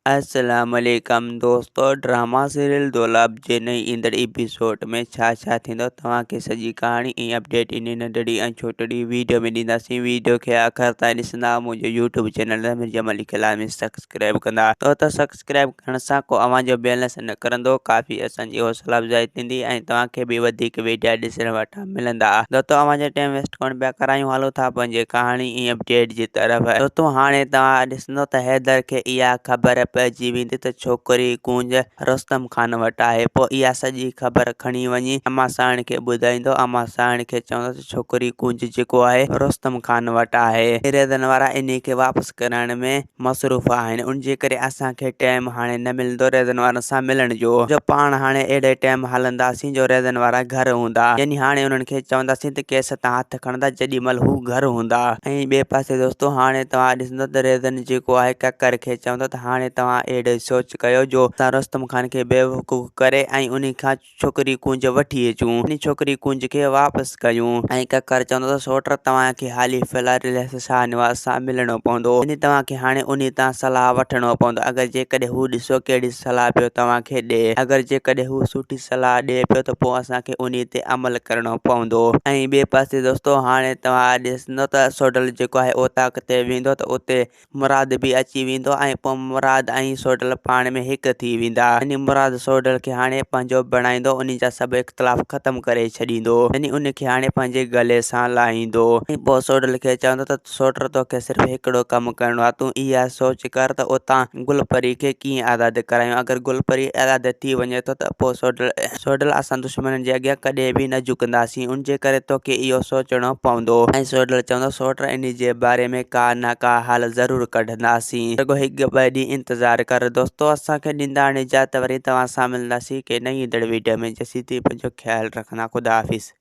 السلام عليڪم دوستو ڊراما سيريل دولاب جي نئين ايندڙ ايپيسوڊ ۾ ڇا ڇا ٿيندو توهان کي سڄي ڪهاڻي ۽ اپڊيٽ انهي ننڍڙي ۽ ڇوٽڙي ويڊيو ۾ ڏينداسين ويڊيو کي آخر تائين ڏسندا منهنجو يوٽيوب چينل مرزا ملڪ ڪلامي سبسڪرائب ڪندا ڇو ته سبسڪرائب ڪرڻ سان ڪو اوهان جو بيلنس نه ڪرندو ڪافي اسان جي حوصلا افزائي ٿيندي ۽ توهان کي به وڌيڪ ويڊيا ڏسڻ وٽان ملندا. دوستو اوهان جو ٽائيم ويسٽ ڪونه پيا ڪرايون هلو ٿا پنهنجي ڪهاڻي ۽ اپڊيٽ جي طرف. دوستو هاڻي توهان ڏسندو ته حيدر کي اها خبر پئجي ويندي ته ڇوڪري ڪونج رستم خان وٽ آهي پوء اها سڄي خبر کڻي وڃي امان سانئڻ کي ٻڌائيندو امان سانئڻ کي چوندو ته ڇوڪري ڪونج جيڪو آهي رستم خان وٽ آهي. ريزن وارا انهي کي واپس ڪرائڻ ۾ مصروف آهن ان جي ڪري اسان کي ٽيم هاڻي نه ملندو ريزن وارن سان ملڻ جو جو پاڻ هاڻي اهڙي ٽيم هلنداسين جو ريزن وارا گهر هوندا يعني هاڻي انهن کي چونداسين ته ڪيس تان هٿ کڻندا جيڏي مهل هو گهر هوندا. ۽ ٻئي پاسي دوستو هاڻي توهان ڏسندو ته ريزن جيڪو آهي ڪڪر کي چوندو ته هاڻي توهان اهڙي سوچ ڪيو جو اسان رستم خان کي بيوقوف ڪري ۽ انهي کان ڇوڪري ڪونج وٺي اچون ۽ ڇوڪري ڪونج کي واپس ڪيون. ۽ ڪڪر چوندو ته سوٽ توهان کي حالي في الحال رليس شاهنواز سان ملڻو پوندو يعني توهان کي هاڻي انهي تان صلاح وٺڻو پوندو اگر جيڪڏهن هو ڏسو ڪهڙي صلاح پيو توهان کي ڏي اگر جيڪڏهن هو سٺي صلاح ڏي پيو ته پوء اسان کي انهي تي عمل ڪرڻو پوندو. ۽ ٻئي پاسي دوستو هاڻي توهان ڏسندو ته سوڍل جيڪو آهي اوطاق تي ويندو ته اتي مراد به اچي ويندو ۽ پوء مراد ۽ سوڍل پاڻ ۾ هڪ ٿي ويندا. يعني مراد سوڍل کي هاڻي پنهنجو بڻائيندو، انهي جا سڀ اختلاف ختم ڪري ڇڏيندو. يعني ان کي هاڻي پنهنجي گلي سان لائيندو. ۽ پوء سوڍل کي چوندو ته سوٽ توکي صرف هڪڙو ڪم ڪرڻو آهي، تون اها سوچ ڪر ته اتان گل پري کي ڪيئن آزاد ڪرايون. اگر گل پري آزاد ٿي وڃي ٿو ته پوء سوڍل سوڍل اسان دشمنن جي اڳيان ڪڏهن به نه جهڪنداسين، ان جي ڪري توکي اهو سوچڻو پوندو. ۽ سوڍل چوندو، سوٽ انهي جي باري ۾ ڪا نه ڪا حل ضرور ڪڍنداسين، رڳو هڪ ٻه ڏينهن انتظار ڪر. دوستو اسان کي ڏيندا هاڻي اجازت وري توهان سان ملنداسين ڪنهن نئين ايندڙ ويڊيو ۾ جيسين تائين پنهنجو خيال رکندا خدا حافظ.